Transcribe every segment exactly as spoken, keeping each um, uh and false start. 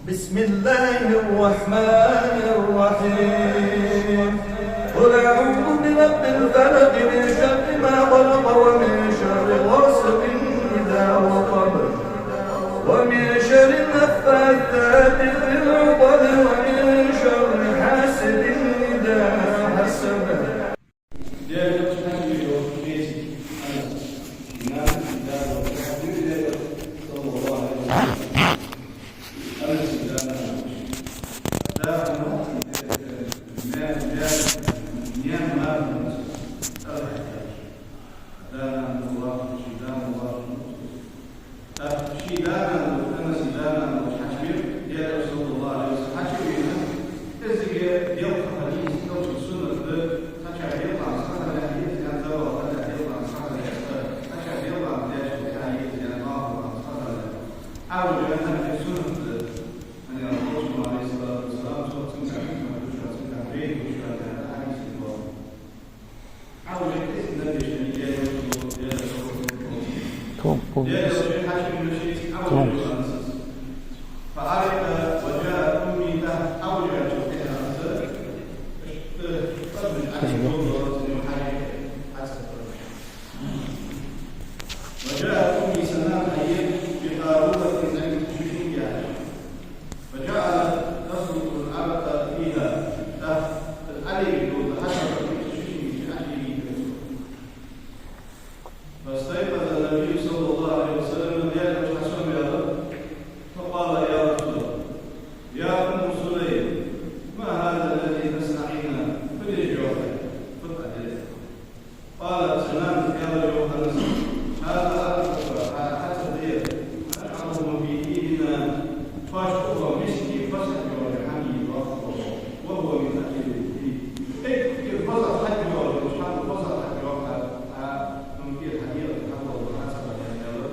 بسم الله الرحمن الرحيم. قل أعوذ برب الفلق، من شر ما خلق، ومن شر غاسق إذا وقب، ومن شر النفاثات في العقد، ومن شر حاسد إذا حسد. Ший да-нана, Анаса да-нана хьачувера, Даьла Элча, саллаллахӀу Ӏалайхи ва саллам, хьачувена, кӀезига делкъа хьадис, Элчан суннат да, цхьачар делкъа схьахилар еза аьнна, цхьачар делкъа схьахилар еза, цхьачар делкъа деш хьаеза аьнна, малхбуза схьахилар. Ӏовижа хьадис суннат да, хӀана аьлча Элчано, Ӏалайхи ссалату вассалам, цо цунга хьадис дувцаш, цунга вайна дувцаш хьадис да. Том, том. Том. وجاءت أمي سنان حييت بقارورة من شجنجة. فجعلت تسلك العرق فيها. فجعلت تسلك العرق فيها. فاستيقظ النبي صلى الله عليه وسلم, Даьла Элча хьасомаваьлар, فقال: يا رسول الله، يا أم سليم، ما هذا الذي تصنعين؟ Фу деш я хьо? Фу деш я? قالت سنان, аьлар йоах Анаса: هذا عرقك, хьа хьацар да ер, نجعله في طيبنا, тхоашта укхо миска хоза хьадоагӀа хӀама йоах, وهو من أطيب الطيب. Эггара хоза хьадоагӀа, хьадоагӀа хӀама, хоза хьадоагӀа хӀама, хьа, хӀама тӀера хьадоагӀа хьадоагӀа хьацар да ер, аьлар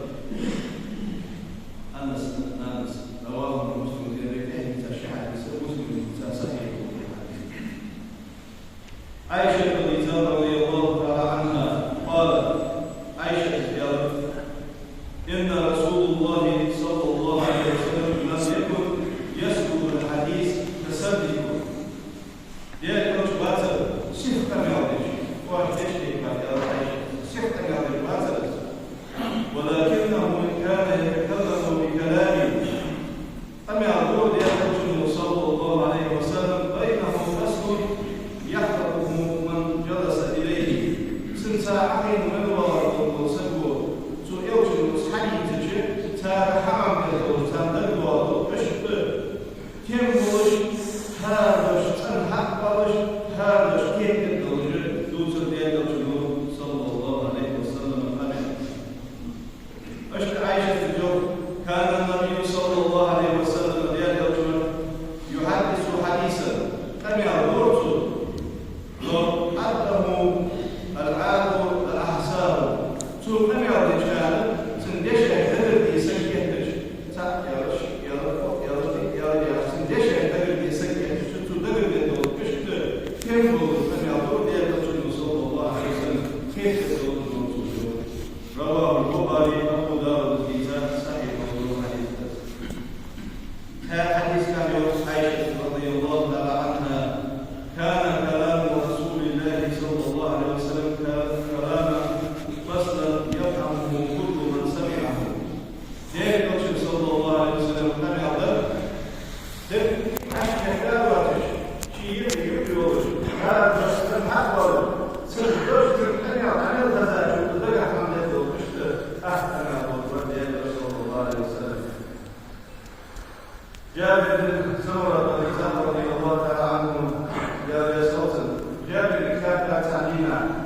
Анаса нанас. رواه مسلم, деррига тӀехьенца ши хьадис, Муслима дийца, сахьихь да ер хьадис. Ӏайшата дийцад, رضي الله تعالى عنها, قالت, Ӏайшата аьлар: إن رسول الله صلى الله عليه وسلم لم يكن يسلك الحديث تسلككم. Даьла Элча вацар сиха къамаьл деш, оаш деш дика вац, аьлар Ӏайшата, сиха къамаьл деш вацар из. ولكنه كان يتكلم بكلام, къамаьл дора Даьла Элчано, صلى الله عليه وسلم, بينه فصل يحفظه من جلس إليه. Цунца Ӏохайна мел воаллаш вола саг, цо Элчано хьадийцача, цар хьамам деш дола, царна дагадоагӀаш дола, иштта тем болаш, хӀара дош цӀена хьакъ долаш, хӀара дош кхетам долаш дувцар Даьла Элчано, صلى الله عليه وسلم, къамаьл. Иштта Ӏайшата йоах: كان النبي صلى الله عليه وسلم, Даьла Элча вар, يحدث حديثا, къамаьл дора цо, لو عده العادة لأحصاه. Цо къамаьл деча хана, цун дешаш дагарде саг кхетача, цаӀ аьлча, шиъ аьлча, кхоъ аьлча, диъ аьлча, цун дешаш дагарде саг кхетача, цо дагардеш дола, иштта тем болаш къамаьл дора Даьла Элчано, صلى الله عليه وسلم, кхетам долаш дола цо. رواه البخاري, Абу Давуда дийцад, сахьихь да ер хьадис. Кхы хьадис да ер, Ӏайшата, رضي الله تعالى عنها: كان كلام رسول الله صلى الله عليه وسلم كلام فصلا يفهمه كل من سمعه. Даьла Элчан, صلى الله عليه وسلم, къамаьл дар, деррига хьаьший хьаьта а воацаш, ший юкъе юкъ йолаш, хӀара дош цӀена хьакъ долаш, цун дош, цун къамаьл, къамаьл хазачо дагахьа хӀама деш дола, иштта ах къамаьл дола вар Даьла Элча, صلى الله عليه وسلم. Джабир бин Самурата дийцад, رضي الله تعالى عنه, Даьла раьза хилва цунна. Джабира хаьттад цхьан дийнахьа: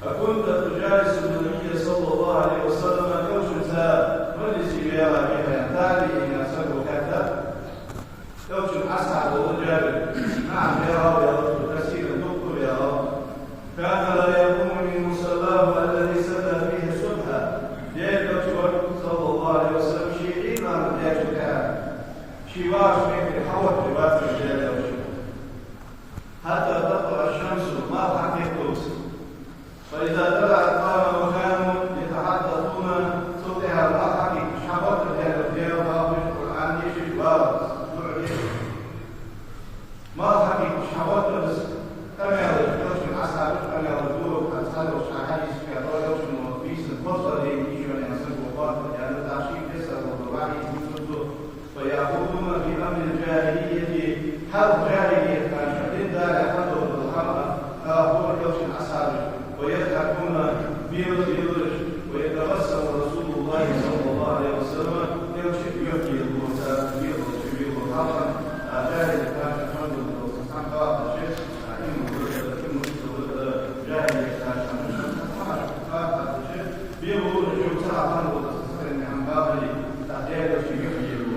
أكنت تجالس النبي صلى الله عليه وسلم, Элчанца мажлисе ваьлар ве хьо, аьнна, таӀбиӀинех саго хаьттад. Элчан асхьаб вола Джабир. نعم, ваьлар, ваьлар, كثيرا, дукха ваьлар. كان لا يقوم من مصلاه الذي صلى فيه الصبح. Даьла Элча вар, صلى الله عليه وسلم, ший Ӏуйра ламаз даьчул тӀехьагӀа ший вагӀача метте хьалвоаккхаш вацар Даьла Элча. حتى تطلع الشمس, малх хьакхеталца. فإذا طلعت قام وكانوا يتحدثون, цул тӀехьагӀа малх хьакхийтача хьалвоаккхар Даьла Элча, Даьла гӀалгӀай Къуръан дешаш вар. يخوضون في أمر الجاهلية, хӀара жахӀилиятахь дин дӀадаха хьадола хӀама, хьахьор элчан асхьабаш, ويضحكون, бела лелаш, ويتبسم رسول الله صلى الله عليه وسلم, элча юхь елар, цар юхь елар, юхь елар хьалха, а, жахӀилиятахь хьадола хӀама хьахьош, а, иман лелаш, иман лелаш, жахӀилиятахь хьадола хӀама хьахьош, бела лелаш, цхьа хӀама лелаш, цхьа хӀама бахьан, а, Даьла элча юхь елар.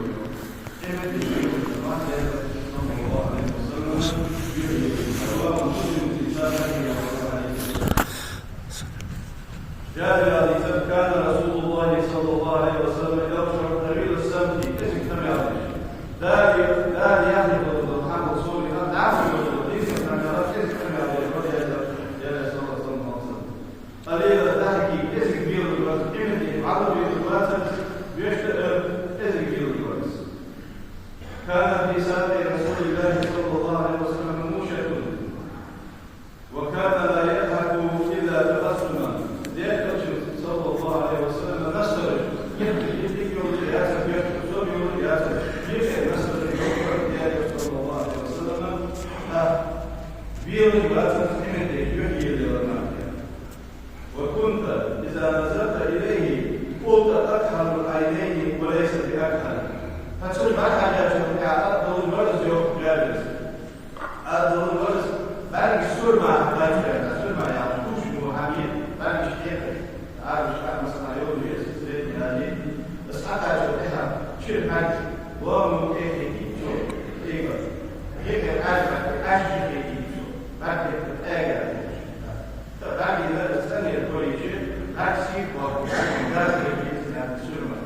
جابر حديث, كان رسول الله صلى الله عليه وسلم يبشر طويل الصمت, кӀезига хӀама аьлча. Дала, Дала яхь йолча хӀамах сов, дӀахо йолча кӀезига хӀама аьлча, кӀезига хӀама аьлча, Даьла, Даьла саллаллахӀу Ӏалайхи ва саллам. قليل الضحك, кӀезига белаш вац, иман дехьа хьалха белаш вац, вешта, э, кӀезига белаш вац. كان في ساقي رسول الله صلى الله عليه وسلم موشة, وكان لا يضحك إلا تبسما. Даьла элчан, саллаллахӀу Ӏалайхи ва саллам, наставаш, йиӀиг, йиӀиг йолаш яцар, йиӀиг, сов йолаш яцар, йиӀиг наставаш йолаш яцар, Даьла элча, саллаллахӀу Ӏалайхи ва саллам, а, белаш вац, иман дехьа юхь елар мара. وكنت إذا نظرت إليه قلت أكحل العينين وليس بأكحل. Хьо цунга бӀаргахьежача, хьа аргдолаш вар из, йоах Джабира. Аргдолаш вар из, бӀаргаш сурма хьабаьча, сурма яхаш, куча мо хӀама я, бӀаргаш хьекхаш, Ӏаьрбаша масала йоах, средний Азии, из хьакхаьчача тӀехьа чура бӀаргаш, лоам тӀехьа хетийта цо, тӀехьа, хьекхар Ӏаьрбаша, Ӏаьрбаша хетийта цо, бӀаргаш хьекхар тӀехьа. Та бӀаргаш цӀенъяр корийча, бӀаргаш сийрда боахк, бӀаргаш дӀахо хетийта цо сурма.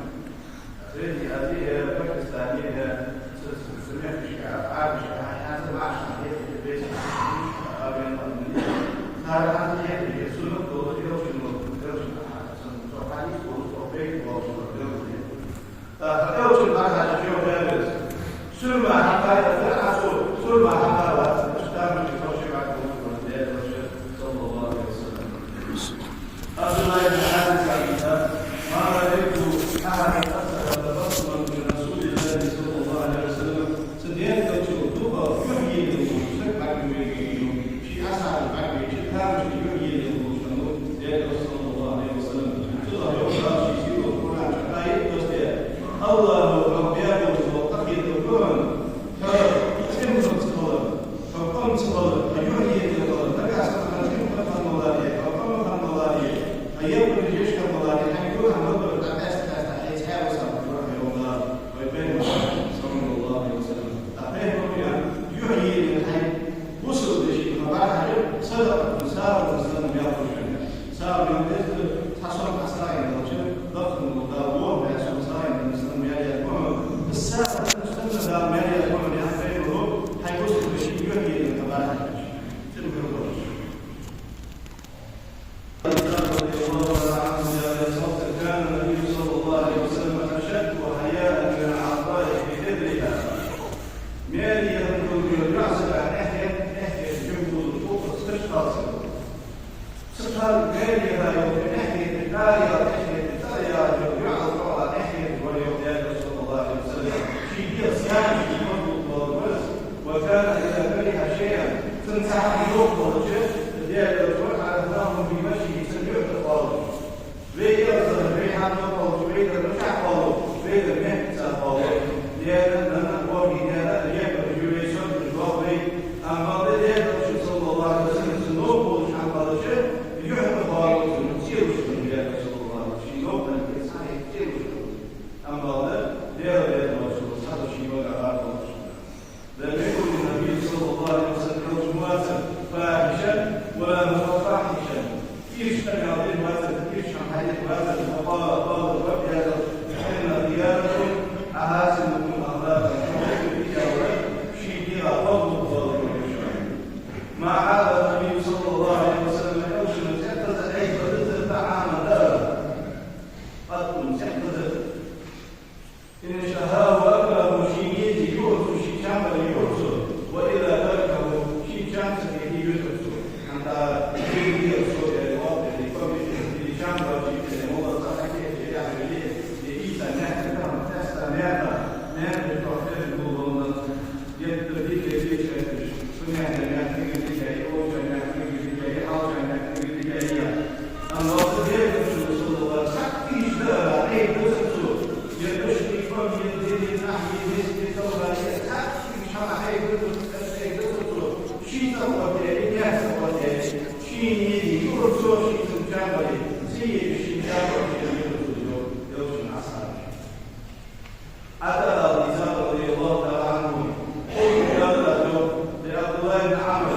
Средний Азии, Пакистане, ц-, ц-, ц-, мехкашка, Ӏаьрбашка, хьанца маӀаш хетийта беза, а, вен, а, цар хьанца хетийта, суннат долаш, элчан, элчан, а, суннат, цо хьадис долаш, цо бейт долаш, элчан. А, элчан бӀаргахьежача, йоах Джабира: сурма хьакхаьчача, а, цо сурма хьакхавац, тамашийна хьо ши бӀарг хьекхаш, Даьла элча, саллаллахӀу Ӏалайхи ва саллам. عبد الله بن حارثة حديث, ما رأيت أحدا أكثر تبسما من رسول الله صلى الله عليه وسلم. Цу Даьла элчал дукха юхь елаш вола саг бӀаргавайча, ший асхьабаш бӀаргавайча, тамашийна юхь елаш вола саг, Даьла элча, саллаллахӀу Ӏалайхи ва саллам. Цудухьа йоах Дала ший сийлахьа Къуръан чу аят доссадаь: АллахӀа, хьо бегӀалца вола къахетам ба хьона, хьо цӀена ца хилар, хьо къам ца хилар, хьо юхь елар хилар, нагахьа санна хьо цӀена хинна хилар, хьо къам хинна хилар, хьо яккхий дешаш хилар, хьайна гуш хӀама ма дора, дӀакъаьста-къаьста хьайца хьаьвсар хилар, йоах Дала вай пайхамарга, саллаллахӀу Ӏалайхи ва саллам. ТӀаккха пайхамара юхь елар хьай бусалба вешийна хабар хьажа, садакъатун, сагӀа санна мел хул шоана. СагӀа мел деза, цхьа сом Ӏа сагӀийна далча, дахана вола Дала вон баь сом сагӀийна санна мел яр хьона. Из сагӀа санна Дала мел яр хьона, яхаш пайхамара хьай бусалба вешийна юхь елар хабар хьажа. Цу мел хул шоана. كان النبي صلى الله عليه وسلم أشد حياء من العذراء في خدرها. Маьре яха йола йоӀ сага эхь-, эхь-, эхь-, жимбузу тӀоккха сач халцар. Цу хана маьре яха йола эхь-, эхь-, тӀара яха эхь-, тӀара яха йола йоӀ, йоӀ эхь-, вар йоах Даьла элча, саллаллахӀу Ӏалайхи ва саллам. Ший дегӀа сагӀа ший махлукъ валар вар из. وكان إذا كره شيئا, цунна цхьа хӀама йоккха хилча, Даьла элча, عرفناه بمشيه, цун юхь тӀа кхоалаш. Вай ялсара, вай хьалха кхоалаш, вай дар мичахьа кхоалу, вай дар мехкаца кхоалу. Даьра, нанна, вохи даьра, рекъа, жуьре, сотта, вох вай. Амма Даьла элча, саллаллахӀу Ӏалайхи ва саллам, цун новкъа волча хьалхалча, юхь тӀа кхоалу, цун цӀелуш хинна Даьла элча, саллаллахӀу Ӏалайхи ва саллам, ший новкъа волча хьалхалча цӀелуш хинна. Амма Даьла, Даьла элча, цхьа ший вага гӀар волаш. لم يكن النبي صلى الله عليه وسلم, элча ма вацар, فاحشا ولا متفحشا. Ирча хӀама аьле вацар, ирча хӀама хьаде вацар, وقال, قال الرب, яхар: إن خياركم Хьайга даза, хьайга даза цо, ший цӀа гӀорте, яхь цӀа гӀорте, ший низ, юхь цо ший цӀа чам бале, цига ший чам бале, ший низ цо йо, йо ший асхьабаш. Ӏатаъ дийцад, радияллаху таӀала Ӏанху, къулту, аьлар аз, йо, ли Ӏабдуллахь ибн Ӏамр,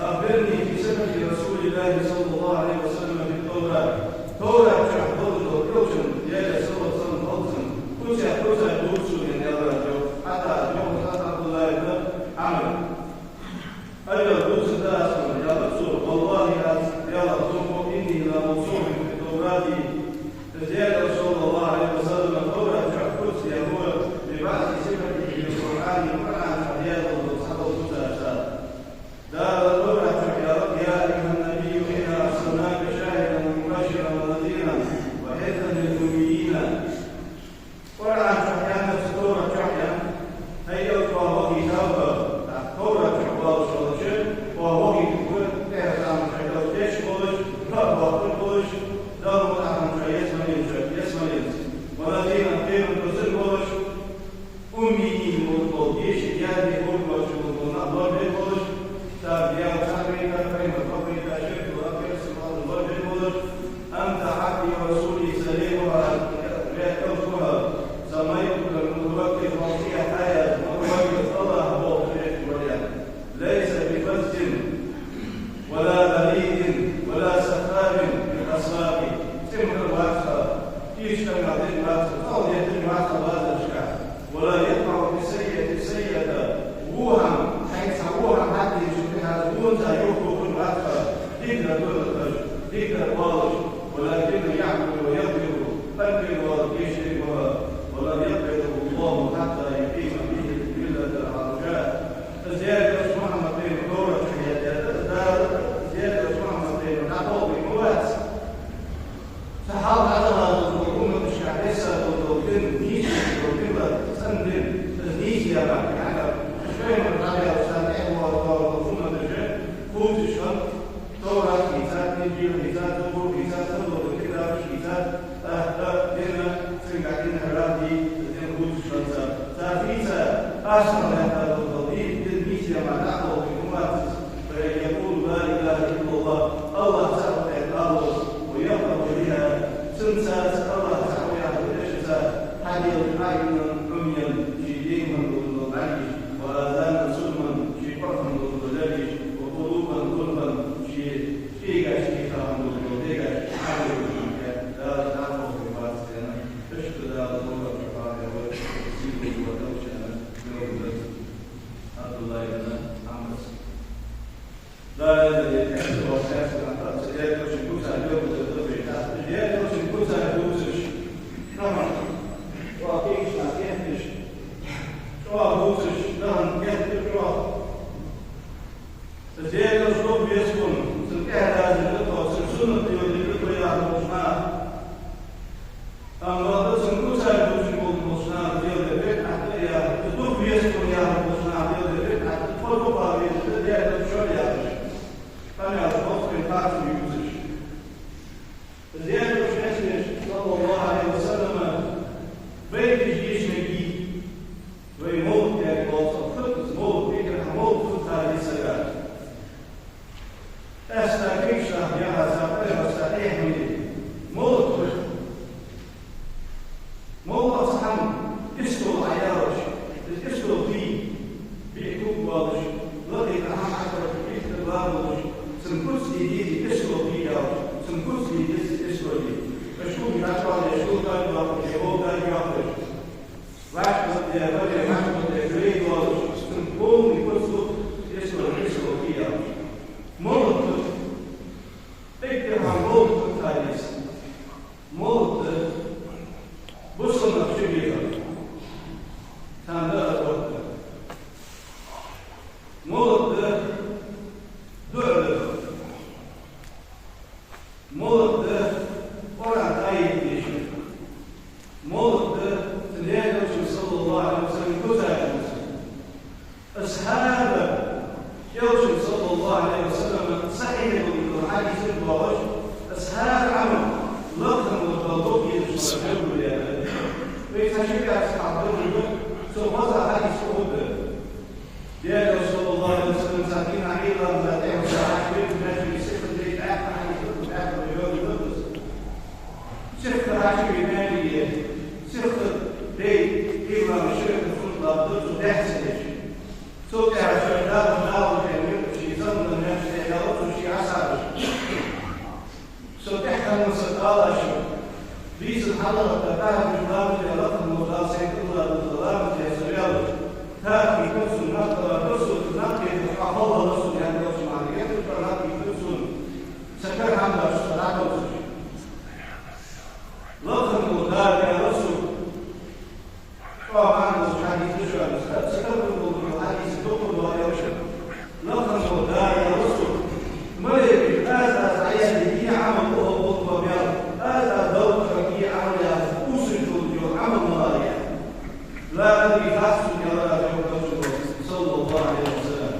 أخبرني بصفة رسول الله صلى الله عليه وسلم في التوراة. Таврат чу долаш дола Элчан, Даьла салам хилда цунна, куцех, куцех дувца сона, аьлар аз, йо, Ӏатаъ, йо, Ӏабдуллахь ибн Ӏамр. Аьлар, дувцаргда аз хьона, аьлар цо, والله, аз Даьлах дув буъ, إني لموصوف في التوراة. Из Даьла Элча, саллаллаху Ӏалайхи ва саллам, Таврат чу куц даь ва, ببعض صفته في القرآن, Къуръан чу даь дола цхьадола куцаш цар. Дала Таврат чу аьлар: يا أيها النبي إنا أرسلناك شاهدا ومبشرا ونذيرا وحرزا للأميين. Къуръан чу аьннад, Таврат чу аьннад: хӀай Элча, вахийтав аз, тӀаккха Таврат чу оалаш хилча, вахийта ва, тӀехьа заман чу Элча деш волаш, ха бохкаш волаш, Далла мутӀахьа хиннача ялсмален чу, ялсмаленца, ونذيرا, кхерам тосаш волаш, أميين болаш бола, деша, яздеш, гӀоргвоацаш бола нах лоравеш волаш, цар Даьла цхьа вайта, пайхамар вайта, ширк а, керастал а лоравеш волаш, أنت عبدي ورسولي, са лай ва хьо, вай Элча ва хьо, سميتك المتوكل, хьо сиха хьаяьлар, متوكل, АллахӀ бохкаш ваьнна. ليس بفظ ولا بليد ولا سخاب في الأسواق. ЦӀимхар вац хьо, кийча тӀа мел дин вац хьо, цӀогӀа детташ вац хьо базарашка. ولا يدفع بالسيئة السيئة. Во хӀама, хьайна цхьа во хӀама хьадийцача, тӀехьа вон цхьа юхатохаш вац хьо, дикадар духьалкхаш, дикадар оалаш. ولكن يعفو ويغفر. КъинтӀера вола, гешт дергва хьо. ولن يقبضه الله حتى يقيم به الملة العوجاء. Из Даьла Элча Мухьаммад пайхамар Таврат чу яьхад, Дала из Даьла Элча Мухьаммад пайхамар дӀакхалхаве ма вац. Цу хьалха дӀадахача умматашка бесса дола дин, нийса дола дин, цӀена дин, из нийса яр ма хиннад. Пайхамар дӀаваьлча, царна тӀехьа вола умматаш хувцаш хиннаб, Таврат хийцад, Инжил хийцад, Забур хийцад, цхьадола китабаш хийцад, тӀаккха дин, цунгахь дин хьарам дий, дин хувцаш хиннад цар. Цар хийца, асхьаб лаьттар дола дин, дин нийса яр ма дӀакхалхаве ма вац из. فإن يقول لا إله إلا الله, АллахӀ цаӀ ва аьнна алалуш, ويفرح بها, цунца АллахӀ цаӀ ва яхача дешаца, حديدا أعينا عميا, ший дегӀа хинна дола дӀа а йиш, وآذانا صما, ший кӀоа хинна дола лай а йиш, وقلوبا غلفا, ший кӀийгаш, ший хинна дола дегаш хьалуш, Дала дӀакхалхаве вац аьнна, иштта Дала Таврат чу хьоахаваь ва, сийдолча Элчано белгалдаьд АбдуллахӀ ибн Ӏамра. Дала аьннад, Даьла Элчан куцаш белгалдаь да вай, тӀаккха Даьла Элчан куцаш дувцаш, тахан чӀоагӀа кегийча наха кхеташ, чӀоагӀа дувцаш, тахан кхеташ чӀоагӀа. Даьла Элча дукха веза хьона, цун тӀехьа дазар да тхо, цун суннат йодаш да тхо яхаш болча наха. Амма бакъда цун куцаш дувцаш болаш болча наха, Даьла, бидӀат да яхар, из дукха веза хьона яхаш болча наха, Даьла, бидӀат да, тхо дукха везаш да Даьла Элча чу яхаш. Къамаьл боккхий, харцахьа ювцаш. Даьла Элча, саллаллахӀу Ӏалайхи ва саллам, вай дийша дешаш хиннад, вай мовлид яхаш болча, фу да из мовлид, векархьа мовлид фуд ха деза сага. Къаьстта кегийча наха яхар, цар къамаьл, цар тӀехьа хӀама да. Мовлид фуд? Мовлид цхьа хӀама, истол Ӏояьлча, из истол хий, биъ куп болаш, лакхе тӀа хӀама Ӏохайша, биъ тӀа ла болаш, цун куц де деза, истол хий йолаш, цун куц де деза, истол хий. Аш хӀама дӀачӀоагӀде, шул тӀа йоаккхаш, е вол тӀа йоаккхаш. Ваш вот я, вот я, ваш вот я, грей волаш, цун полный куц ду, истол, истол хий йолаш. Мовлид фуд? Эггара хьалха мовлид фуд ха деза. Мовлид да бусалба нах чубехар, царна даа хӀотта. Мовлид да дуӀа дар. Мовлид да Къуръан аят дешар. Мовлид да Даьла Элчан, саллаллахӀу Ӏалайхи ва саллам, куцаш дувцар. Из хӀара Элчан, саллаллахӀу Ӏалайхи ва саллам, сахьихь долча хьадисашка доагӀаш, из хӀара Ӏамал лакха хӀама долаш дола дукха дезаш хиннад белгалдаьд. Вай цхьа ши бӀаь сахьихь долаш да, цу хоза хьадис укхаза да. Цул тӀехьагӀа шоай дакъа дӀаала аьнна, ший заманна маьрша тӀехьаьлар цо ший асхьабашка. Со тӀехьа хинна саг ала шоана: бийсан хьалхарча тӀехьагӀа ламаз де лакхара волча Дала сайна тӀадилла долча ламаза со ваьлча, тӀаккха кхы сона нах, а, Расул, нах кхеташ, Ӏа хьалхалла сона, яхаш маӀан эггара нах кхеташ сона, са кара хӀама дац, со дӀакхалсаш. Лакхара волча Дала, я Расул, Ӏа маӀан долаш хьадис да шоана, хӀаьта са кара хургдолаш хьадис дукха да, аьлар цо. Лакхара волча Дала, я Расул, малейкаш аз-аз Ӏаязде, е Ӏамал охьа болх бе мел, аз-аз Далла тӀа е Ӏамал яхаш, кхувсаш долаш йола Ӏамал малагӀа я? لا أدري, хац сона, аьлар аз, йоах Элчано, صلى الله عليه وسلم.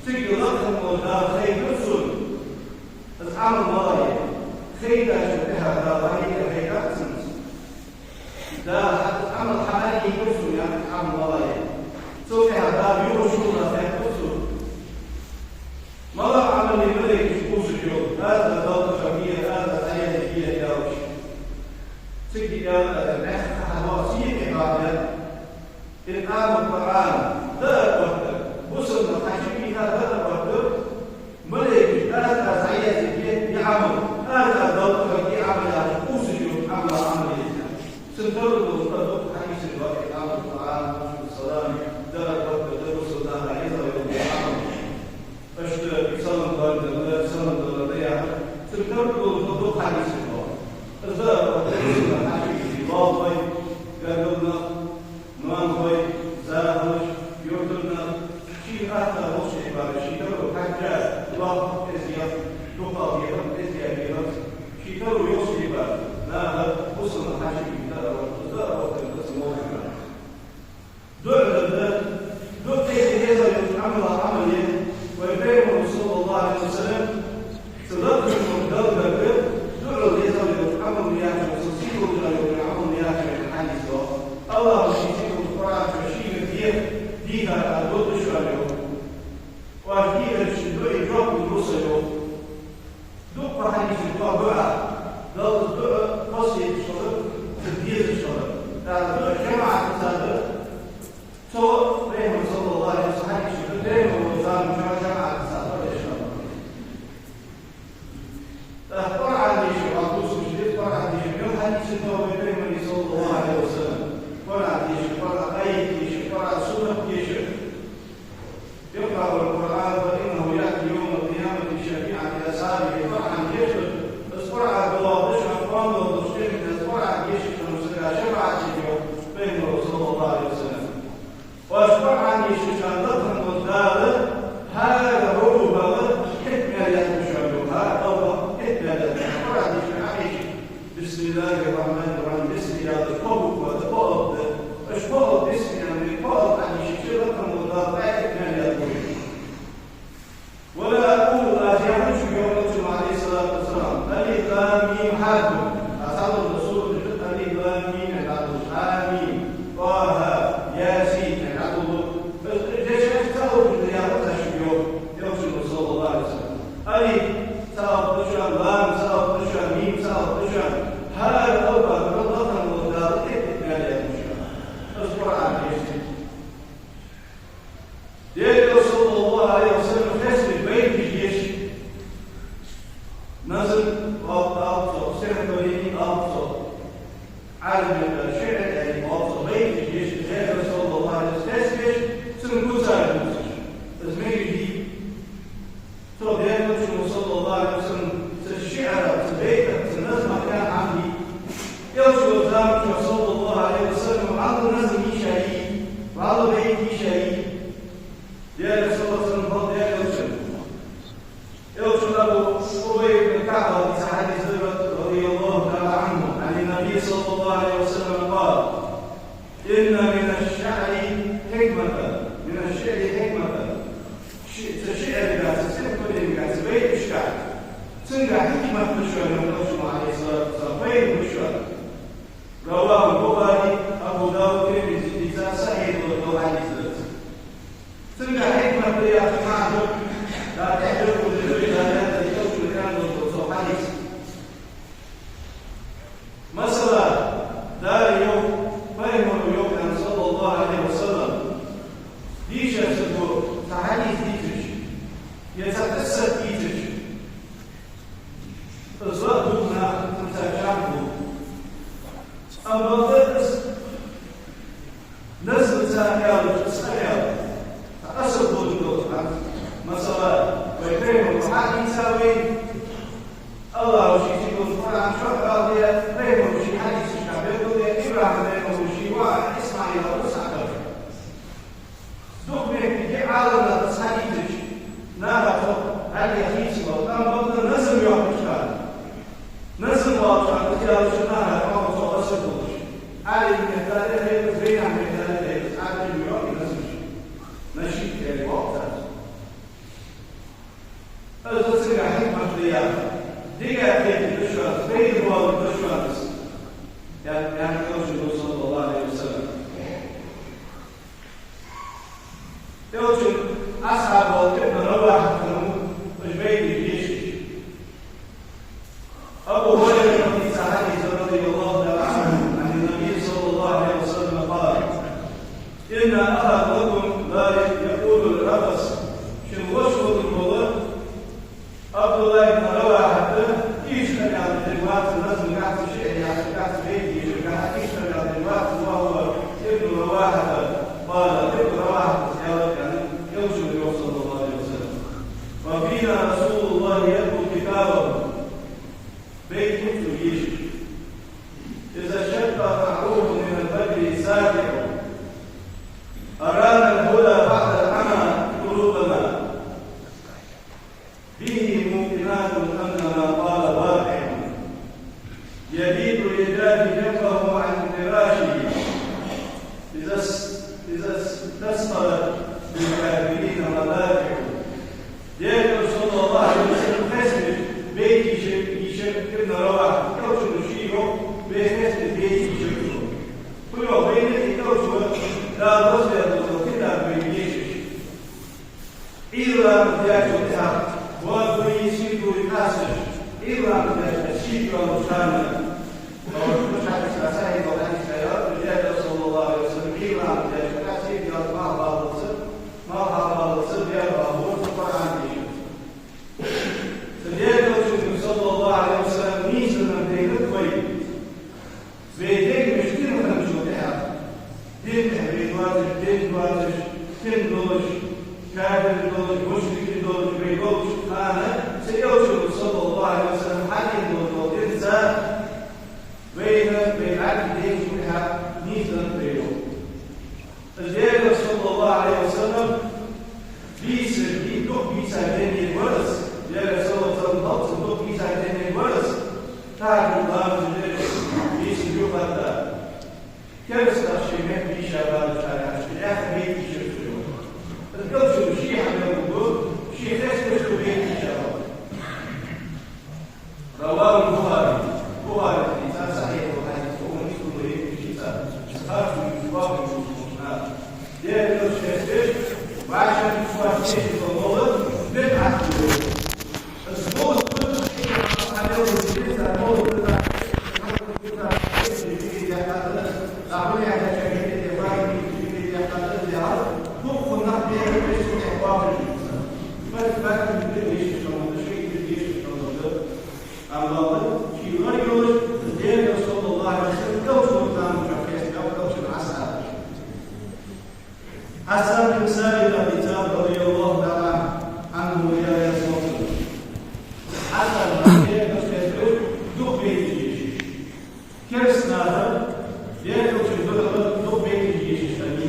Цига лакхара волча Дала хайдир сона, из Ӏамал малагӀа я. Хайдачул тӀехьагӀа Дала вахьий тӀа хайдаьд цунна из. Дала хьа-, Ӏамал хьаалийхар сона, яхар Ӏамал малагӀа я. Цул тӀехьагӀа Дала юха шоллагӀа хаьттар цо: малагӀа Ӏамал я малейкаш кхувсаш йола, аз-аз Далла тӀа е, аз-аз Ӏаязде, е, аьлча? Цига аьлар аз: мехка хьадоагӀа сийна тӀехьа баьнна. إقام الطعام, даар оттар. Бусалба нах хьачубийха даар оттар. Малейкаш аз-аз Ӏаязде, е Ӏамал, аз-аз Далла тӀа е Ӏамал яхаш, кхувсаш йола Ӏамал, Ӏамал я из. Цун тара долаш дукха хьадисаш да: إقام الطعام، أفشوا السلام, даар оттар, бусалба наха езагӀа йола Ӏамал. Иштта салам далар да, салам далар да яхаш, цун тара долаш дукха хьадисаш да. Из да, хьажа, бусалба нах хьачубийха, лоалахой, гаргара нах, ноанахой, захалаш, юртара нах, шийна атта волча тайпара, ший таро хьежжа, лоалахой, эздий, дукхагӀа дехар, эздий дехар, ший таро йолча тайпара наха, бусалба нах хьачубийха даар оттар, из да оттар да цун лоалахой. ДуӀа дар да, дукха тайпара езагӀа йолча Ӏамалех Ӏамал я. Вай Пайхамара, صلى الله عليه وسلم, цу лакхарча Далла гарга дуӀал езагӀа йолча Ӏамал я яхаш, цун сийдолча йолча Ӏамал я яхаш хьадис да. АллахӀа ший сийдолча Къуръан чу шийгара деха дийхар аз дулда шоана, йоах. Оаш дийхача дуӀай жоп лургба са, йоах. Дукха хьадисаш да дуӀа. Далла дуӀа хоза хеташ хилар, ца дезаш хилар. ТӀаккха дуӀа жамаӀатаца дар. Цо Пайхамара, صلى الله عليه وسلم, хьадис да, Пайхамара заман чухь жамаӀатаца дар деш хилар. ТӀаккха Къуръан дешар, вай бусалба нах деза Къуръан дешар, мел хьадис да вай Пайхамара, صلى الله عليه وسلم. Къуръан дешар, Къуръан аят дешар, Къуръан сурат дешар. اقرأوا القرآن فإنه يأتي يوم القيامة بشفاعة أصحابه. Къуръан дешар, из Къуръан доагӀаш, Къуръан доагӀаш, из Къуръан дешаш хиннача сага шафаӀат еш, йоах Пайхамара, صلى الله عليه وسلم. Оаш Къуръан дешача хана лакхарча Дала хӀара хьурупагӀа итт маьл яздергда шоана, йоах, хӀара алапа итт маьл яздергда. Къуръан дешар Ӏохайша. بسم الله الرحمن الرحيم. Бисмилла яхаш, кхо буква да, кхо алап да. Уж кхо алап, бисмилла яхаш, кхо алап хьадийшача, лакхарча Дала итт маьл яздергда. ولا أقول, аз яхац, йоах Элчано, عليه الصلاة والسلام, ألف لام ميم حرف. Аз хьадоаладу сураташ: ألف لام ميم, хьадоаладу, حم, طه, يس, хьадоаладу. Уж дешаш цаӀ алап да яхац аз шуга, йоах Элчано, صلى الله عليه وسلم. Алиф цаӀ алап да шоана, лам цаӀ алап да шоана, мим цаӀ алап да шоана. ХӀара алапа тӀа лакхарча Дала итт-итт маьл яздергда шоана. Из Къуръан дешача. Даьла Элча, صلى الله عليه وسلم, хеставеш байташ еш. Назм оал цох, стихотворени оал цох. Ӏарбий меттала шиӀр аьле оал цох, байташ еш, Даьла Элча, صلى الله عليه وسلم, хеставеш, цун куцаш бувцаш. Из мегаш дий? Цу Даьла Элчано, صلى الله عليه وسلم, цу шиӀрах, цу байтах, цу назмах аьнна хӀама дий? Элча волча заман чухь, صلى الله عليه وسلم, вӀалла назм йийшай, вӀалла байт йийшай. Даьла Элча, صلى الله عليه وسلم, хьал Даьла Элча. Элчано Абу Убай ибн КаӀба хьадис да, رضي الله تعالى عنه, عن النبي صلى الله عليه وسلم قال: إن من الشعر حكمة، من الشعر حكمة. Ши-, цу шиӀрагахь, цу стихотворенегахь, цу байташкахь, цунгахь хьикмат да шоана, йоах Элчано, عليه الصلاة والسلام, пайда ба шоана. رواه البخاري، Абу Дауд, Тирмизи, дийца сахьихь долаш дола хьадис да из. Цунгахь хьикмат да яхача маӀан да, да, тӀехьа дерг ду, да, да, Элчано аьнна долаш дола цхьа хьадис. Масала, Дала йоах, Пайхамара йоах, صلى الله عليه وسلم: Хьадиса вай, АллахӀа ший сийлахьа Къуръан чу хьоахадаь, пайхамара ший хьадисашка белгалдаь, ИбрахӀим пайхамара ший воӀа ИсмаӀила урс хьакхаьчар. Дукха мехкадаь Ӏаламнаха хьадийцача, наха цох хьалъяхийца вал, амма бакъда назам йоаккхача хана. Назам йоаккхача хана, из аьлча наха, ма цох асар долаш. Ӏарбий меттала хьайбац, вайнаьха меттала хьайбац, Ӏарбий йоаккх назамаш. Нашид яхар йоаккх цар. Из цунга хьикмат да яхар. Дика хеташ да шоана, пайда боалаш да шоана из, яхар Элчано, صلى الله عليه وسلم. Элчан асхьабех Ибн Равахьата хиннав уж байташ дешаш. Абу Хурайрата хьадийца хьадис, رضي الله تعالى عنه، عن النبي صلى الله عليه وسلم قال: إن أحدكم لا يقول الرفث. Шун воша волаш вола Ӏабдуллахь ибн Равахьат ийрча къамаьл деш вац, назмагахьа, шиӀрагахьа, байташкахьа ийрча къамаьл деш вац, وهو ابن رواحة. قال ابن رواحة, аьлар, яхаш, Элчано йоах, صلى الله عليه وسلم: وفينا رسول الله يتلو كتابه. Байт хургда цо дешаш: إذا انشق معروف من البدر ساطع، أرانا الهدى بعد العمى قلوبنا، به موقنات أن ما قال واقع، يبيت يجافي جنبه عن فراشه، إذا اس-، إذا استثقلت بالكافرين مضاجعه. Даьла Элча, صلى الله عليه وسلم, хеставеш байт дийшар, дийшар Ибн Равахьата, Элчано ший йоах, вай хеставеш байт дийшар цо. Фу йоах, вайна тӀа Элчано Дала васкет даь дола китаб вай дешаш. Ӏуйран даьчул тӀехьагӀа, боадой, сийдой къаьсташ, Ӏуйран даьчул тӀехьагӀа сийрда йоалача хана, Бухарийс хьадис, сахьихь хьадис да ер, Даьла Элча, صلى الله عليه وسلم, Ӏуйран даьчул тӀехьагӀа сийрда йоалаш малх хьабаллалца, малх хьабаллалца, Даьла гӀалгӀай Къуръан дийшар. Цу Даьла Элчано, صلى الله عليه وسلم, нийсденнад вайна, вай дегаш дин хинначул тӀехьагӀа, дин тӀа вай доацаш, дин доацаш, дин долаш, кафир долаш, мушрик долаш вай долча хана, цу Элчано, صلى الله عليه وسلم, хьадена дола динца вайна, вай Ӏарбий дегашка тӀехьа нийсденнад вай. Из Даьла Элча, صلى الله عليه وسلم, бийсар, бий-, дукха бийца денна вар из, Даьла Элча, صلى الله عليه وسلم, хӀаллакьцар дукха бийца денна вар из, тахьаджуд ламаз деш, бийсар юхатта. Керастий шоай мехка дийша баьлча, аьлча, тӀехьа байт дийшар цо. Из Элчано ший хьабелгалду, ший хеставеш байт дийша. رواه البخاري. Бухарийс хьадийца, сахьихь хьадис, укхун история хьадийца. Харц ду, бакъ ду, бакъ ду. Даьла Элча хеставеш, вӀашагӀкхеташ, вӀашагӀкхеташ бола молла бидӀат да. Из молла, хьадисаца молла бидӀат, бидӀат, бидӀат, бидӀат, Амма ший лар йолаш, Даьла Элча, صلى الله عليه وسلم, Элчан заман чу хеставаь, Элчан асхьабаш. Хьасан бин Сабита хьадийцад, رضي الله تعالى عنه, Даьла раьза хилва цунна. Хьасан, Даьла Элча хеставеш, дукха байташ дийшар. Кераста наха Даьла Элчан духьала дукха байташ дийшача хана,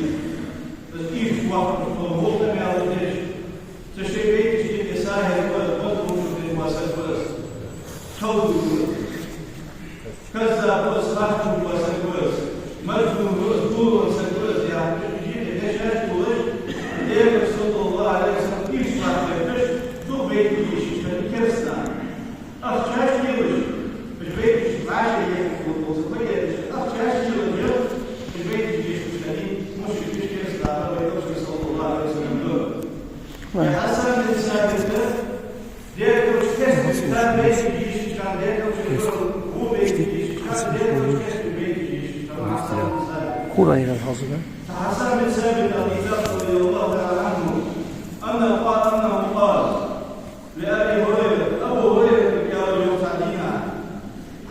из ийрча воккха, цо мулкъа мел деш, цу шоай байташта юкъе сагӀийр ва из, мазлум ва из, саг ва из, кавду ва из, каззаб ва из, харцо ва из, саг ва из, мажнун ва из, дуло ва из, саг ва из, яхаш, шоай юкъе дешаш долаш, Даьла Элча, صلى الله عليه وسلم, ийрча воккха байташ, дукха байташ дийшача хана кераста наха. Ахчаш йилаш, уж байташ вӀашагӀъеллалца хургболаш ма дезаш, ахчаш йилаш, уж байташ дешаш хиннай мушрикаш, кераста наха, вай Элчан, صلى الله عليه وسلم, духьа. Хьасан бин Сабита, Даьла Элча хеставеш, цхьа байт дийшача хана, Даьла Элча хеставеш, вуо байт дийшача хана, Даьла Элча хеставеш байт дийшача хана, Хьасан бин Сабита. Хурайра хьалза, да? Хьасан бин Сабита хьадийцад, رضي الله تعالى عنه, أنه قال، أنه قال لأبي هريرة, Абу Хурайрата аьлар, йоах, цхьан дийнахьа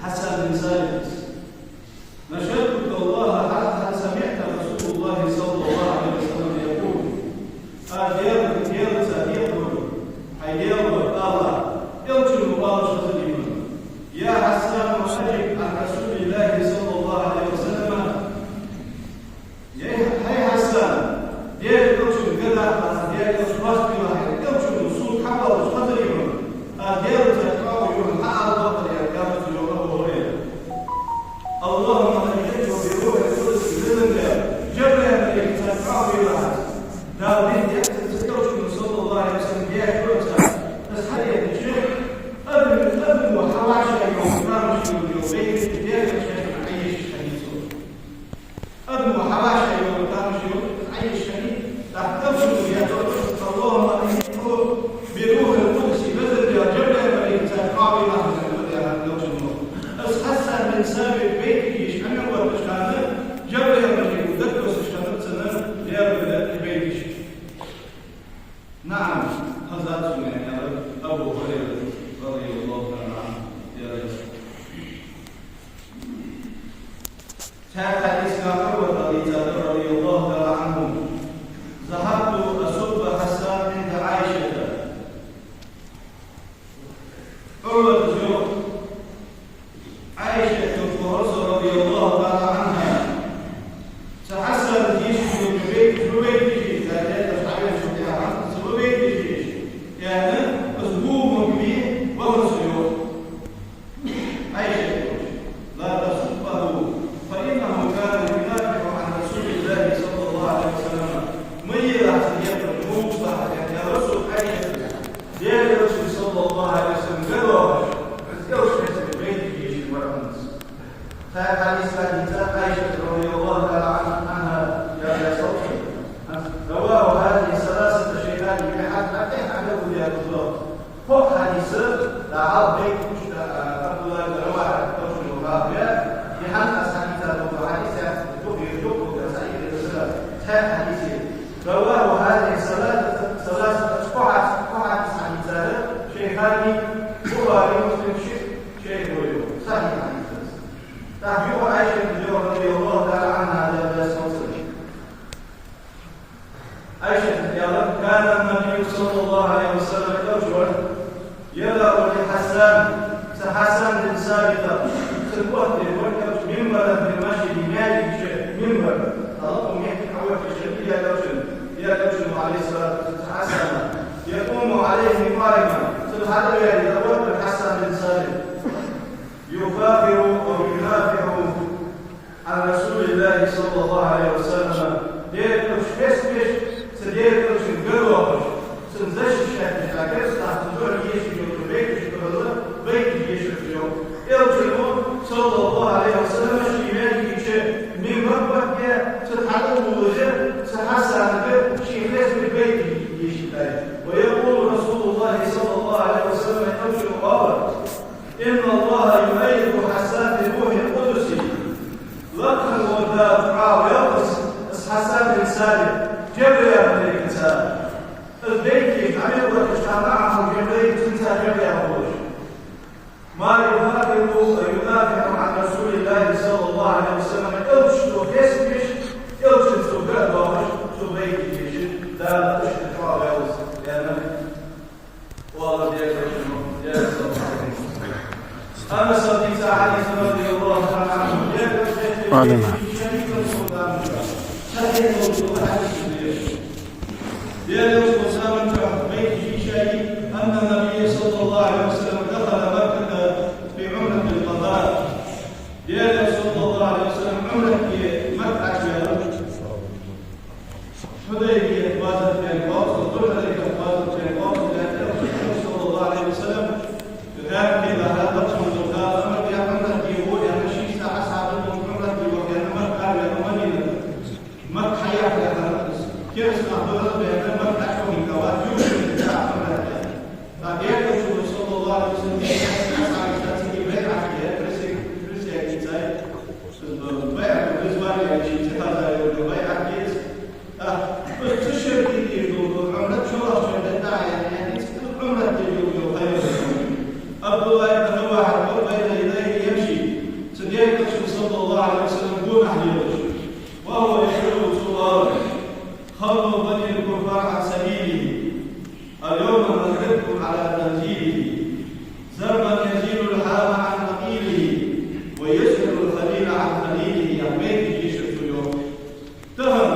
Хьасан бин Сабитас: نشدتك الله حتى سمعت رسول الله صلى الله عليه وسلم يقول. Аз Даьла, Даьлаца декхар дир, хӀай Даьла, АллахӀ, Даьла Элча хьоастабелахь, Элчано сога хьавоалаш хазар я хьона, аз Даьлаца чӀоагӀо ю хьона хьаала бакъдар, яхаш, Абу ХӀурайрас. اللهم أيده بروح القدس, Везан Даьла, Жабраил малайкаца чӀоагӀо белахь аз. Дала дийна деза Элчано, صلى الله عليه وسلم, деш доацар, аз хьаэттача, адам, адамо хьавӀашагӀйола тамаш йола, йола бейт Даьла Элчан хьаешаш хиннай цо. Адамо хьавӀашагӀйола тамаш йола, хьаешаш хиннай, тӀаккха Элчано яхар: اللهم أيده بروح القدس, Везан Даьла, Жабраил малайкаца чӀоагӀо белахь аз, яхар Элчано. Из Хьасан бин Сабит бейт еш Ӏомаэттача хана, Жабраил малайко дагадоссаш хиннад цунна Даьла Элчан бейт еш. نعم, хазад сона, яхар Абу ХӀурайрас, رضي الله تعالى عنه. Цхьаькха хьадис, Ӏурвата дийцад, رضي الله تعالى عنه: ذهبت أسب حسان عند عائشة. Ӏурватас йоах, Ӏайшас йоах, رضي الله تعالى عنها, цу Хьасана дийшача бейташ ма бейташ, яхаш, цу бейташ ма бейташ, яхаш, из гуллама вахар со, йоах. Ӏайшас йоах: لا تسبه فإنه كان ينافح عن رسول الله صلى الله عليه وسلم. Ма елахь цун декхар, ма вувцалахь, яхар Расула, Ӏайшас. Даьла Элчан, صلى الله عليه وسلم, гӀо доахаш, Элча хьаэца бейташ ешар вар хӀанз. Цхьаькха хьадис хьадийцад Ӏайшас, رضي الله تعالى عنها, яхаш, رواه هذه الثلاثة الشيخان, хьадис хьадийцад. Кхо хьадис да, хьал бейт кучта, Абдуллахь ибн Равахьа, точно, хьал бейт, и хьанна аз хьадийцад дола хьадис, я, дукха, дукха, цхьа хьадис. رواه هذه الثلاثة، ثلاثة, кхо хьадис, кхо хьадис хьадийцад шейхани, Бухари, Муслим, ши шейх вайо, сахьихь хьадис. ТӀаккха юха Ӏайшас йоах, رضي الله تعالى عنها, Даьла раьза хилва цунна. Ӏайшас аьлар: كان النبي صلى الله عليه وسلم, Элча вар, يضع لحسان, цу Хьасан бин Сабита, цун оттадеш вар Элча, منبرا في المسجد, маьждига чу минбар, хьалха мехка хьавоагӀаш вар Даьла Элча, Даьла Элча, عليه الصلاة والسلام, цу Хьасана, يقوم عليه قائما, цунна хьатӀаваьле дӀаоттавар Хьасан бин Сабит, يفاخر أو ينافح عن رسول الله صلى الله عليه وسلم, Даьла Элча хеставеш, цу Даьла Элчан гӀо доахаш, цунна защищать деш, а керастах цунна духьал ешаш йола бейташ тӀа хьалха, бейташ ешар цо йоах. Элчано, صلى الله عليه وسلم, ший маьждига чу минбар оттадаь, цу тӀа хьалвоалаш, цу Хьасанага ший хеставеш бейташ ешийтай. ويقول رسول الله صلى الله عليه وسلم, Элчано оал: إن الله يؤيد حسان بروح القدس. Лакха волча Дала хьавоал из, из Хьасан бин Сабит, Жабраил малайкаца. Из бейт еш Ӏомаэттача хана, Жабраил, цунца Жабраил волаш. ما يفاخر وينافح عن رسول الله صلى الله عليه وسلم. Элча цо хеставеш, Элчанна цо гӀо доахаш, цо бейт еш, Дала иштта хьавоал из, яхаш. أن النبي صلى الله عليه وسلم دخل مكة في عمرة القضاء. Даьла Элча, صلى الله عليه وسلم, Ӏумрат де Макка чу ваьлар. Хьудайбия базар чу ваьлар, Зулхьулайфа базар чу ваьлар, Даьла Элча, صلى الله عليه وسلم, гӀаьркий лахьа, лакхам долча Дала амар даьд, Ӏумрат де гӀо, яхаш, шийца асхьабаш Ӏумрат де вахар, Макка ваьлар, Мадинате. Макка хьаяхар яхар, керастий духьал баьнна, Макка чу вахар, юха Ӏумрат де. ТӀаккха Даьла Элча, صلى الله عليه وسلم, асхьабашца цига байӀат де, присяга, присяга ийцай. Из байӀату ризван яхаш, цӀи хаза йола байӀат я из. ТӀаккха из цу шерта деш дола Ӏумрат чулоацача дийнахьа яхар, из Ӏумрат де йола йола ха я. Абдуллахь ибн Равахьа, بين يديه يمشي, цу Даьла Элчанна, صلى الله عليه وسلم, гонахьа лелаш. وهو يقول, цо оалар: خلوا بني الكفار عن سبيله. اليوم نضربكم على تنزيله، ضربا يزيل الحام عن مقيله، ويسحب الخليل عن خليله, яхаш бейташ ешар цо йоах. Тахан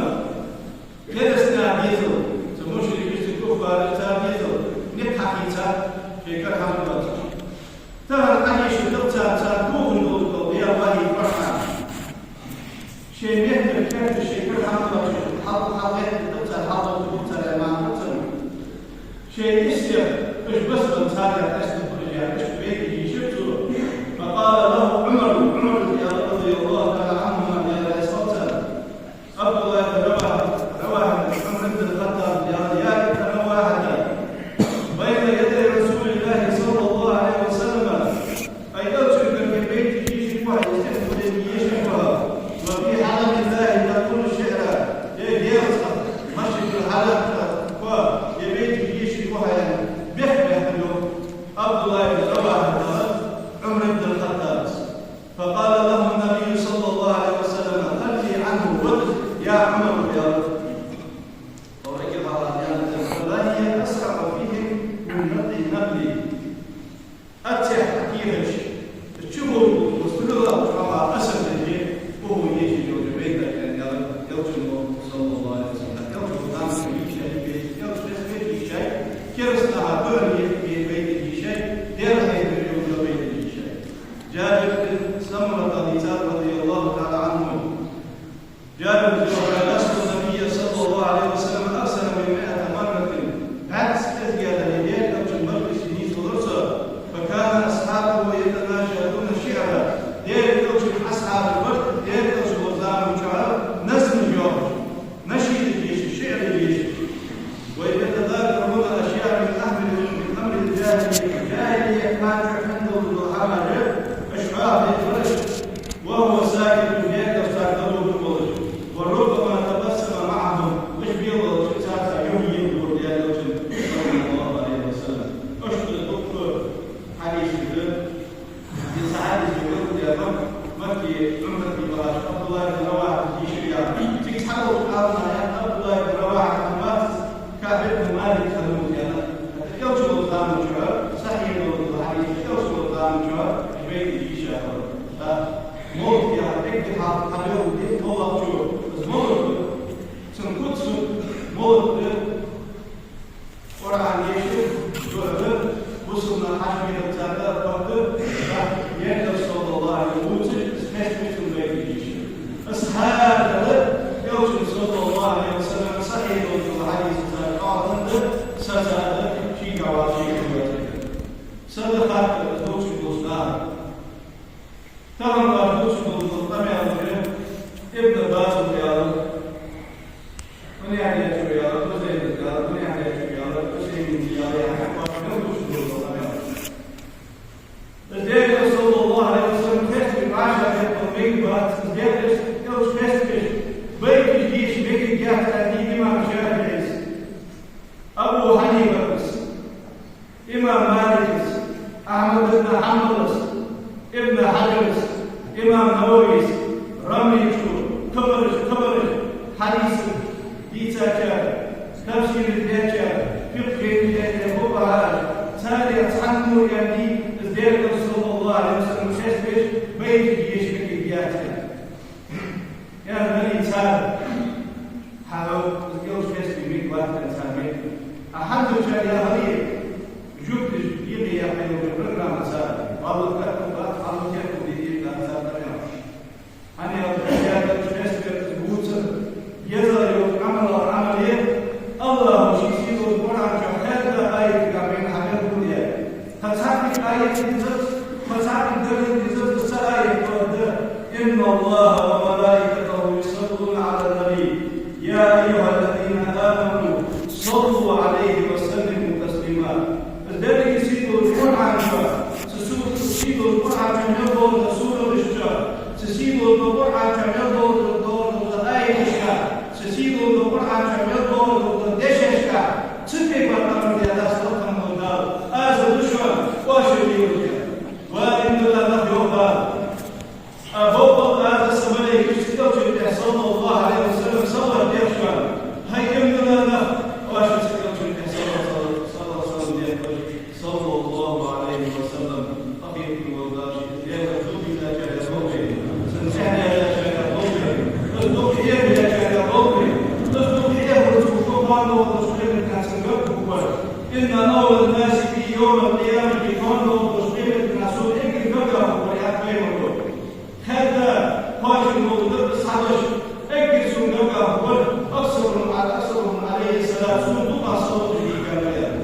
керастий дезал, Шоай истех, уж басбан царга къаьстта хуржа, уж байташ йийшар цо. فقال له عمر, Ӏумара аьлар, رضي الله تعالى عنهما, Даьла раьза хилва царна: Ӏабдуллахь ибн Равахьа, Равахьа, Ӏумар ибн Хаттаба аьлар: يا ابن رواحة، بين يدي رسول الله صلى الله عليه وسلم, Ай, Элчанга ер байташ йийшар ва хьо, ер стихотворени йийшар ва хьо. وفي حرم الله تقول الشعر. Ер Даьла цӀа, Масжидул-Хьарам тӀа, ер байташ йийшар ва хьо, аьнна, бехк баьккхар йоах Ӏабдуллахь ибн Равахьага Ӏумар ибн Хаттаба. فقال له النبي صلى الله عليه وسلم: خلي عنه, вада из, я Ӏумар, аьлар. Ӏумара аьлар: فلا هي أسرع فيهم من نطق النمل. Ӏа цхьа кехаташ, чу гӀоргболаш, стрела чӀоагӀа асар деш, укхо йийшача йолча байташка, аьнна, Элчано, صلى الله عليه وسلم. Элчано танца йийшай, Элчано йийшай, кераста наха духьал йийшай, байташ йийшай, Даьла хьехам беш йолча байташ йийшай. Джабир бин Самурата дийцад, رضي الله تعالى عنه. Джабира йоах: جالست النبي صلى الله عليه وسلم أكثر من مائة مرة. БӀаьзза кӀезигагӀа Даьла Элчан мажлисе нийсвелар со. فكان أصحابه يتناشدون الشعر. Даьла Элчан асхьабаш бар, Даьла Элча волча заман чухь назмаш йоахаш, нашидаш йийшаш, шиӀраш йийшаш. ويتذاكرون أشياء من أمر، من أمر الجاهلية. ЖахӀилият хана чухь хинна дола хӀамаш уж хьоахадергдар уж. وهو ساكت, Даьла Элча царга дӀалургдолаш. وربما تبسم معهم, уж белгалдича царца юхаенавергва Даьла Элча, صلى الله عليه وسلم. Иштта дукха хьадисаш да. Из хьадис белгалдаьд Мак-, Макке Ӏумрате вахача Ӏабдуллахь ибн Равахьата йийшар яхаш. Цига цхьадолча Ӏаламнаха аьннад, Ӏабдуллахь ибн Равахьа хиннавац, КаӀб ибн Малик хиннав аьнна. ХӀаьта Элча волча заман чухь, сахьихь дола хьадис, Элча волча заман чухь уж байташ йийшар. ТӀаккха мовлид яхар эггара хьалха хьабелгалдаьд моллагӀчо. Из моллагӀа да, цун куц, моллагӀа да Къуръан дешар, дуӀа дар, бусалба нах хьажа бехар царна, патта, Даьла Элча, صلى الله عليه وسلم, вувцаш, из хестабеш цун байташ йийшар. Из хӀара дала Элчан, صلى الله عليه وسلم, сахьихь долча хьадисаца къахетам да, сацар да, шийга вац, шийга вац. Садакъат, из дувцаш болча наха. Тахан аз дувцаш дола къамаьл да, Ибн База аьлар, Ӏусаймина аьлар, Ӏусаймина аьлар, Ӏусаймина аьлар, яхаш, аз дувцаш дола къамаьл. Из Даьла Элча, صلى الله عليه وسلم, хестабе вӀашагӀкхетар мегаргбац, из Даьла Элча хестабеш, байташ деша мегаргьяц, аьннад имам ШафиӀийс, Абу Хьанифатас, имам Маликас, Ахьмад ибн Хьанбалас, Ибн Хьаджарас, имам Нававис, Рамлийчо, кхыбараш, кхыбараш, хьадис дийцачар, тафсир дечар, фикъхӀ дечар, фукъахӀаш, царех цхьанне аьннадий, из Даьла Элча, صلى الله عليه وسلم, хестабеш, байташ деша мегаргьяц. Яхар дале цар, хьа, из Элча хестабе мегаргвац аьнна цар мег. А хӀанзарчар яхар, жугташа юкъе яьккха йолча программаца, валлахӀи, кхы а бац, хьалха кхы а дийцад цар тӀаккха. ХӀана аьлча, Даьла Элча хестабар из вувцар, езагӀа йолча Ӏамалех Ӏамал я, АллахӀа ший сийдолча Къуръан чу хӀаьта аятагахьа вайна хьабелгалдаьд. Кхы цхьаккха аят дизац, кхы цхьаккха далил дизац, цхьа аят доаладу: إن الله وملائكته يصلون على النبي يا أيها الذين آمنوا صلوا عليه وسلموا تسليما. Из Даьлагара сийдолча Къуръан чу, цу су-, сийдолча Къуръан чу мел дола сураша чу, цу сийдолча Къуръан чу мел дола, дола, дола аяташка, цу сийдолча Къуръан чу мел дола, дола дешашка, цу тайпара амар даьд Дала, аз да шоана, оаш а лелаш. Ва иман дола нах, йоах Дала, а боккъал аз а са малейкаш цу Элчан тӀа, صلى الله عليه وسلم, салот деш шоана. ХӀай иман дола нах, оаш а цу Элчан тӀа салот, салот, салот, салот деш, صلى الله عليه وسلم. Къахетаме вола Дала ший Даьла духьа дийцачарех долда вай, цун цӀи хьадаьчарех долда вай, из духьа эхь баьчарех долда вай, из духьа эхь баьча кхоана долаш къематдийнахьа цун гӀулакх хургба. إن أولى الناس بي يوم القيامة, кхоана долаш къематдийнахьа сона эггара гаргагӀа хургвар, яхад пайхамаро. Хадда кхоачам болаш да из хьадош, эггара сона гаргагӀа хургвар, أكثرهم علي، أكثرهم علي الصلاة, сона дукха салот деш хургвар, яхад.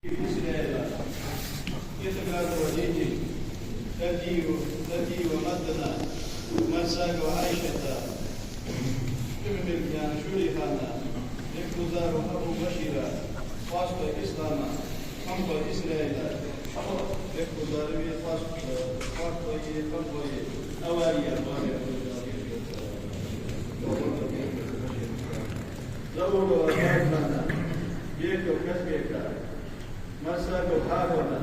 إسرائيل، إخراج ودينه، ترتيب، ترتيب مدنا، مساك وعائشة، ابن يعني شريحانا، اقتدار أبو بشيرة، فاسق إسلاما، خمس إسرائيل، اقتدار فاسق، فاسق، خمس أواريا، زور وفاتنا، بيك وكسبك، مساك وحاكنا،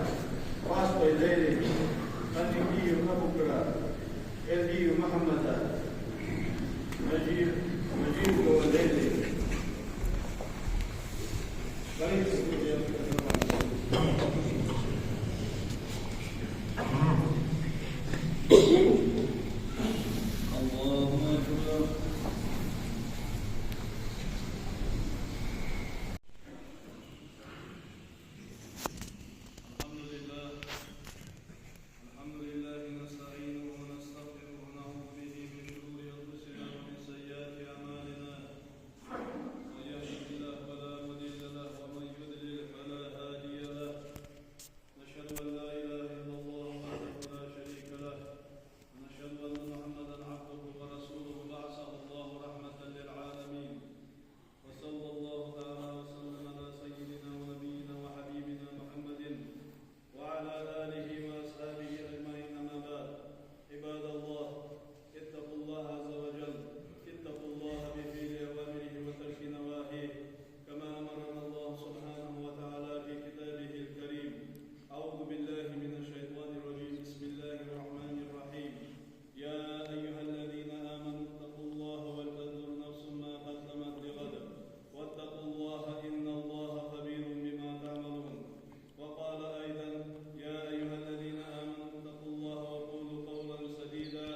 فاسق ليلي، خليكي وأبو كرا، كلبي ومحمدا، مجيب، مجيب وليلي. الله أكبر. الحمد لله. الحمد لله نستعينه ونستغفره ونعوذ به من شرور أنفسنا ومن سيئات أعمالنا. من يهده الله فلا مضل له ومن يضلل فلا هادي له. نشهد أن لا إله إلا الله وحده لا شريك له، ونشهد أن محمدا عبده ورسوله بعثه الله رحمة للعالمين. وصلى الله تعالى وسلم على سيدنا ونبينا وحبيبنا محمد وعلى آله وأصحابه أجمعين، أما بعد. عباد الله، اتقوا الله عز وجل، اتقوا الله بفعل أوامره وترك نواهيه، كما أمرنا الله سبحانه وتعالى في كتابه الكريم. أعوذ بالله من الشيطان الرجيم. بسم الله الرحمن الرحيم. يا أيها الذين آمنوا اتقوا الله ولتنظر نفس ما قدمت لغد، واتقوا الله إن الله خبير بما تعملون. وقال أيضا: يا أيها الذين آمنوا اتقوا الله وقولوا قولا سديدا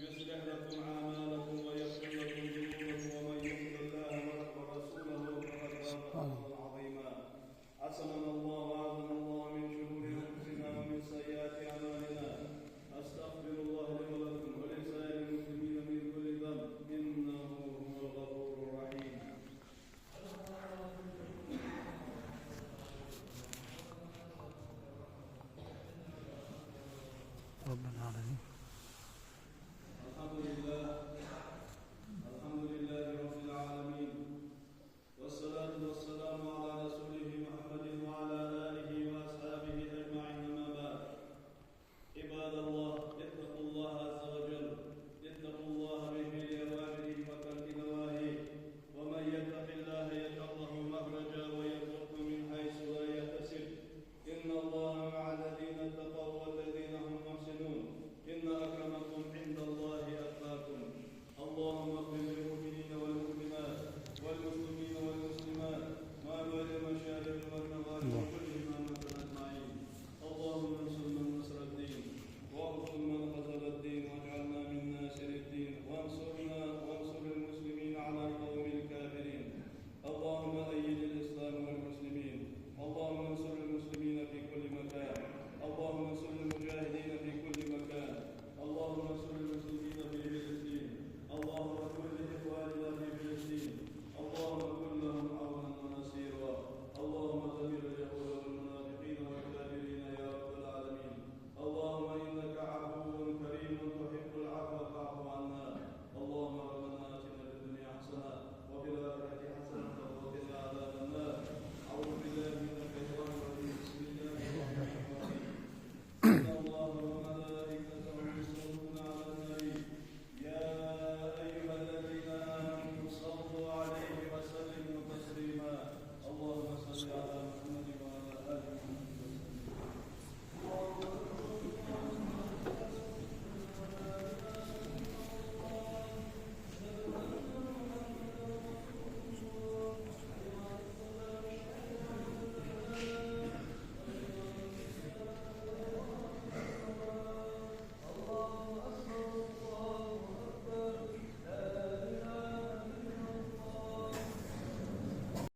يصلح لكم أعمالكم ويغفر لكم ذنوبكم ومن يطع الله ورسوله فقد فاز فوزا عظيما. عصمنا الله وأعاذنا الله من شرور أنفسنا ومن سيئات أعمالنا. أستغفر الله لي ولكم ولسائر المسلمين من كل ذنب، إنه هو الغفور الرحيم. رب العالمين. الحمد لله.